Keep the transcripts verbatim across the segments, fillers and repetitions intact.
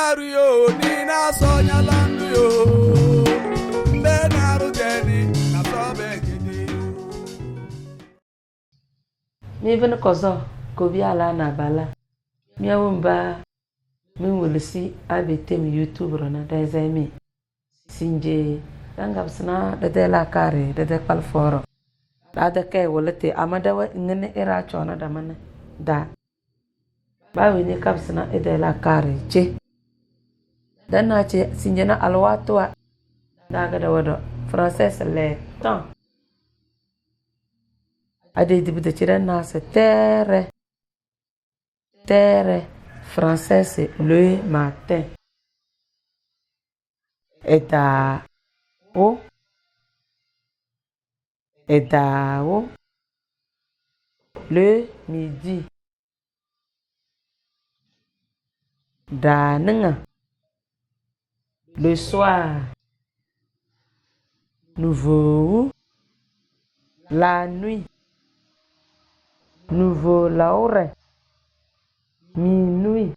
Aru yo, ni na so nya landu yo. Mbe na ru jeni, na so be jidi yo. Mi bini kozo, ko bi ala na bala. Mi awumba, mi wulisi abi tem YouTube rona, da zai mi. Sinje, da ngabsina, da de la kare, da de kpal foro. Da de kai wulite, ama da we ngene ira chona da mana. Da. Ba we ni kabsina, ida la kare, che. Da na che, sinje na alwatwa. Da ga da wado, français le temps. Ade dibi da che da na se terre. Terre, français, le matin. Eda, o. Eda, o. Le midi. Daaninga. Le soir. Nouveau. La nuit. Nouveau laure. Minuit.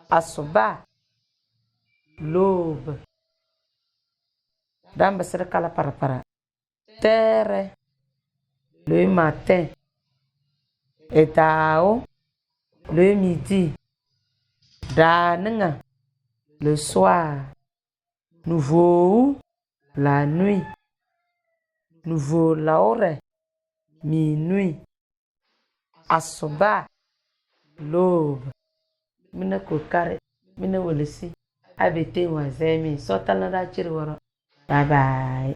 Asuba. L'aube. Damba sere kala parapara. Terre, le matin. Etao, le midi. Daaninga, le soir. Nouveau, la nuit. Nouveau laure, minuit. Asuba, l'aube. Mina kokari, mina wolisi. Abete wa zemi. Sota na da chiri woro. Bye bye.